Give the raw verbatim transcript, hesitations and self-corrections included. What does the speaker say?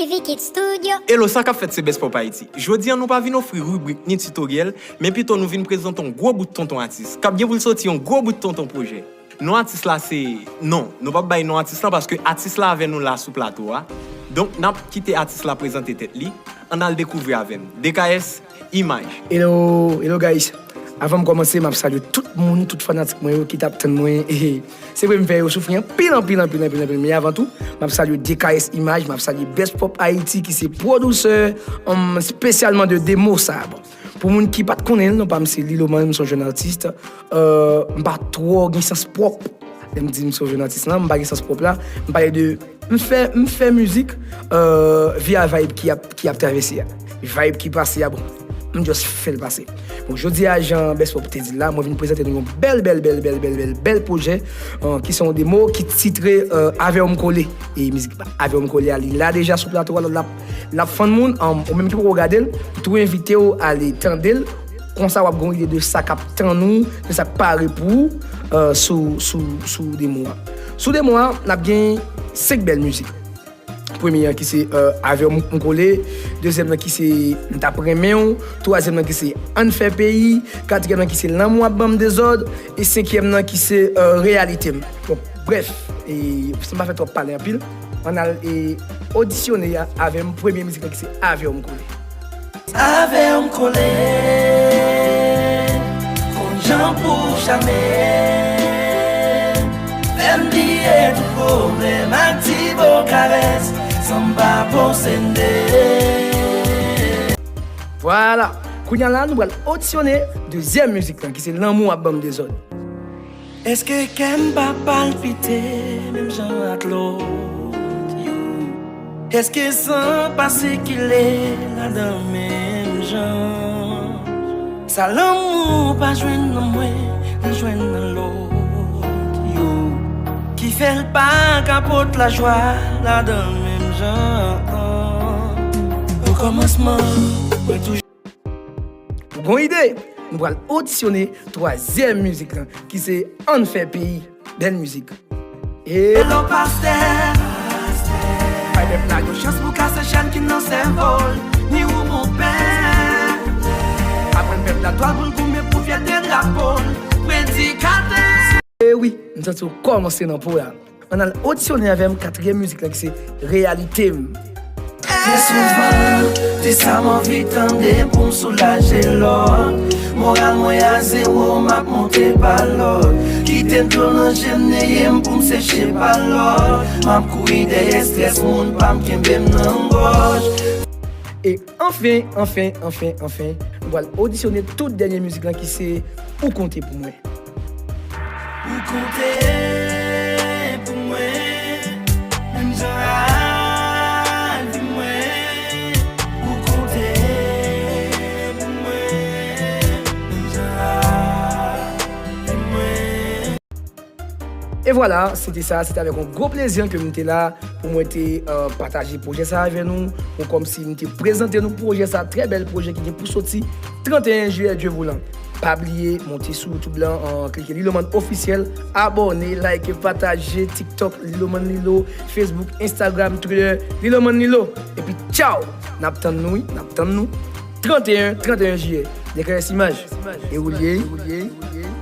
Vicky Studio. Hello, sa k ap fèt, se Best Pop Haiti. Jodi a nou pa vin ofri ribrik ni titoryèl, men pito nou vin prezante yon gwo bout tonton atis k ap gen pou l soti yon gwo bout tonton pwojè. Non atis la se, non, nou p ap bay non atis lan paske atis la avè nou la sou plato a. Donk n ap kite atis la prezante tèt li. Ann al dekouvri avè m. D K S, Imaj. Hello, hello guys. Avan m kòmanse, m ap salye tout moun, tout fanatik mwen yo ki t ap tann mwen. Se vre m fè yo soufri anpil, anpil, anpil, anpil, anpil. Men avan tou, m ap salye D K S Imaj, m ap salye Best Pop Haiti ki se pwodisè, um, espesyalman de demo sa. Bon, pou moun ki pa t konnen l, non pa m se Liloman, m se yon jèn atis. Euh, m pa twò gen sans pwòp. Lè m di m se yon jèn atis lan, m pa gen sans pwòp la. M pale de, m fè, m fè mizik, euh, via vibe ki ap, ki ap travèse a. Vibe ki pase a, bon, m just fè l pase. Bon, jodi a, jan Best Pop te di l la, mwen vin prezante nou yon bèl, bèl, bèl, bèl, bèl, bèl, bèl pwojè, euh, ki se yon demo ki titre, euh, Avè w m kole. E mizik Avè w m kole a, li la deja sou plato a, l ap, l ap fann moun, euh, ou menm ki poko gade l, m tou envite w ale tande l. Konsa w ap gen yon ide de sa k ap tann ou, de sa k pare pou ou, euh, sou, sou, sou demo a. Sou demo a, n ap gen senk bèl mizik. Premye an ki se, euh, Avè w m kole, dezyèm nan ki se M t ap renmen w, twazyèm nan ki se Ann fè peyi, katriyèm nan ki se Lanmou ap ban m dezòd, e senkyèm nan ki se, euh, Reyalite m. Bon, brèf, e san m pa fè twòp pale anpil, ann al e odisyone avè m premye mizik lan ki se Avè w m kole. Avè w m kole, konn jan pou w chame. Fè m bliye tout pwoblèm ak ti bo karès, san m pa posede. Vwala, kounye a la nou pral odisyone dezyèm mizik lan ki se Lanmou ap ban m dezòd. Èske kè m pa palpite menm jan ak lòt yo? Èske san pa sikile ladan menm jan? Sa lanmou pa jwenn nan mwen, li jwenn nan lòt yo. Ki fè l pa ka pot lajwa ladan menm jan. Okòmansman, mwen toujou. Ou gon ide? Nou pral odisyone twazyèm mizik lan, ki se Ann fè peyi. Bèl mizik. E Hello pastè. Bay pèp la yon chans pou kase chèn ki nan sèvo l. Ni ou mon pè. Aprann pèp la twal pou l goumen pou fyète drapo l. Predikatè. E wi, m santi w kòmanse nan po la. Ann al odisyone avè m katriyèm mizik lan ki se Reyalite m. Trè souvan, se sa m anvi tande pou m soulaje lòt. Moral mwen a zewo, m ap monte pa lòt. Kite dlo nan je m, neye m pou m seche pa lòt. M ap kouri dèyè estrès moun pa m kenbe m nan gòj. E anfen, anfen, anfen, anfen, nou pral odisyone tout dènye mizik lan ki se Ou konte pou mwen. Ou konte pou mwen, menm jan ak vi mwen. Ou konte pou mwen, menm jan ak vi mwen. E vwala, se te sa, se te avèk yon gwo plezi ke m te la pou mwen te, euh, pataje pwojè sa avè nou, ou kòmsi m te prezante nou pwojè sa, trè bèl pwojè ki gen pou soti trannteyen jiyè, Dye voulan. Pa bliye, monte sou YouTube lan, an, klike Liloman Ofisyèl, abòne, like, pataje, TikTok, Liloman Lilo, Facebook, Instagram, Twitter, Liloman Lilo. Epi, tchaw! N ap tann nou, wi, n ap tann nou. Trannteyen, trannteyen jiyè. D K S Imaj. E ou l ye, e ou l ye, e ou l ye.